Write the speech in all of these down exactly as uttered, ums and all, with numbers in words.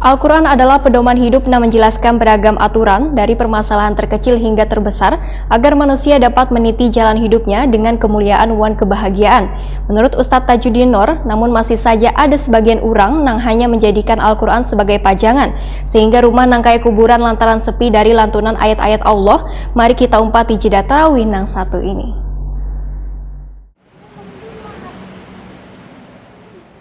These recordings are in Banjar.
Al-Quran adalah pedoman hidup nang menjelaskan beragam aturan, dari permasalahan terkecil hingga terbesar, agar manusia dapat meniti jalan hidupnya dengan kemuliaan wan kebahagiaan. Menurut Ustadz Tajuddin Nur, namun masih saja ada sebagian urang nang hanya menjadikan Al-Quran sebagai pajangan, sehingga rumah nang kaya kuburan lantaran sepi dari lantunan ayat-ayat Allah. Mari kita umpati jeda tarawih nang satu ini.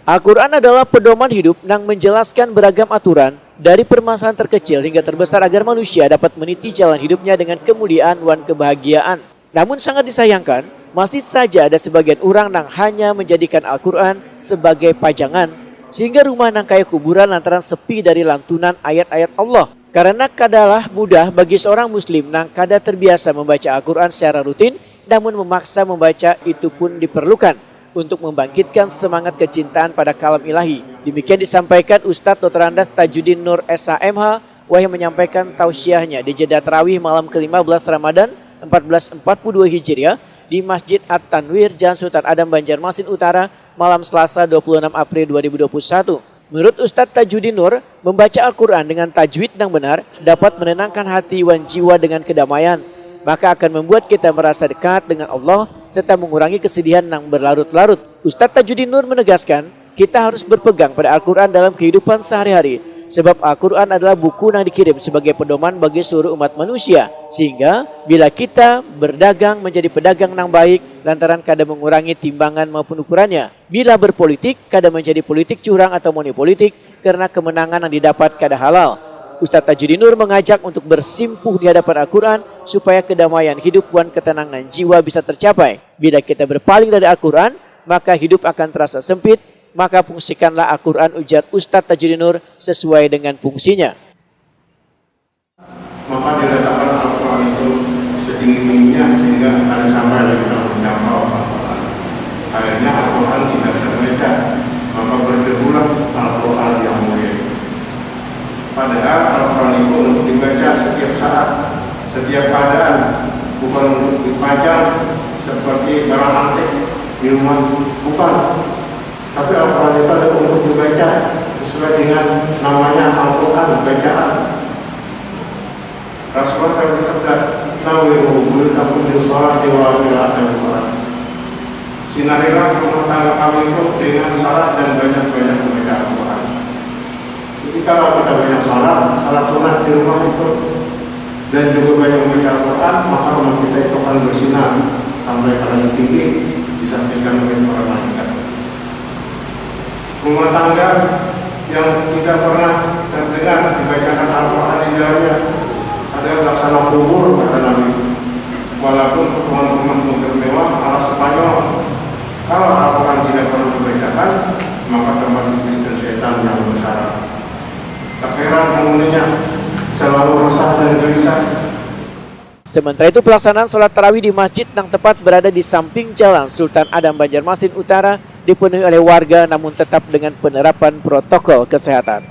Al-Quran adalah pedoman hidup nang menjelaskan beragam aturan, dari permasalahan terkecil hingga terbesar agar manusia dapat meniti jalan hidupnya dengan kemuliaan wan kebahagiaan. Namun sangat disayangkan, masih saja ada sebagian urang nang hanya menjadikan Al-Quran sebagai pajangan, sehingga rumah nang kaya kuburan lantaran sepi dari lantunan ayat-ayat Allah. Karena kadalah mudah bagi seorang muslim nang kada terbiasa membaca Al-Quran secara rutin, namun memaksa membaca itu pun diperlukan untuk membangkitkan semangat kecintaan pada kalam ilahi. Demikian disampaikan Ustadz Doktor Andas Tajuddin Nur S H M H wahai menyampaikan tausiahnya di jeda tarawih malam ke-lima belas Ramadan empat belas empat puluh dua Hijriah di Masjid At-Tanwir, Jalan Sultan Adam, Banjarmasin Utara, malam Selasa dua puluh enam April dua ribu dua puluh satu. Menurut Ustadz Tajuddin Nur, membaca Al-Quran dengan tajwid nang benar dapat menenangkan hati wan jiwa dengan kedamaian, maka akan membuat kita merasa dekat dengan Allah serta mengurangi kesedihan nang berlarut-larut. Ustadz Tajuddin Nur menegaskan, kita harus berpegang pada Al-Quran dalam kehidupan sehari-hari, sebab Al-Quran adalah buku yang dikirim sebagai pedoman bagi seluruh umat manusia, sehingga bila kita berdagang menjadi pedagang nang baik lantaran kada mengurangi timbangan maupun ukurannya. Bila berpolitik, kada menjadi politik curang atau money politik karena kemenangan yang didapat kada halal. Ustadz Tajuddin Nur mengajak untuk bersimpuh di hadapan Al-Quran supaya kedamaian hidup wan ketenangan jiwa bisa tercapai. Bila kita berpaling dari Al-Quran, maka hidup akan terasa sempit, maka fungsikanlah Al-Quran, ujar Ustadz Tajuddin Nur, sesuai dengan fungsinya. Maka diletakkan Al-Quran itu setinggi-tingginya sehingga kada sampai lagi dalam menjangkau Al-Quran. Akhirnya Al-Quran tidak terbaca, maka berteguhlah Al-Quran yang mulia itu. Padahal Al-Quran itu untuk dibaca setiap saat, setiap keadaan, bukan untuk dipajang seperti barang antik di rumah, bukan. Tapi Al-Quran itu ada untuk dibaca sesuai dengan namanya Al-Quran, bacaan. Rasulullah kan bersabda, "Nawiru buyutakum bis sholati wa qiraatil Quran." Sinarilah rumah tangga kamu itu dengan salat dan banyak-banyak membaca Al-Quran. Jadi kalau kita banyak salat, salat sunat di rumah itu, dan juga banyak membaca Al-Quran, maka rumah kita itu akan bersinar sampai ke langit tinggi, disaksikan oleh para malaikat. Rumah tangga yang tidak pernah terdengar dibacakan Al-Quran di dalamnya adalah laksana kubur, kata Nabi. Walaupun tuan rumah mungkin mewah ala Spanyol, kalau Al-Quran tidak pernah dibacakan, maka tempat iblis dan setan yang bersarang. Tak heran penghuninya selalu resah dan gelisah. Sementara itu, pelaksanaan sholat tarawih di masjid yang tepat berada di samping Jalan Sultan Adam, Banjarmasin Utara, dipenuhi oleh warga, namun tetap dengan penerapan protokol kesehatan.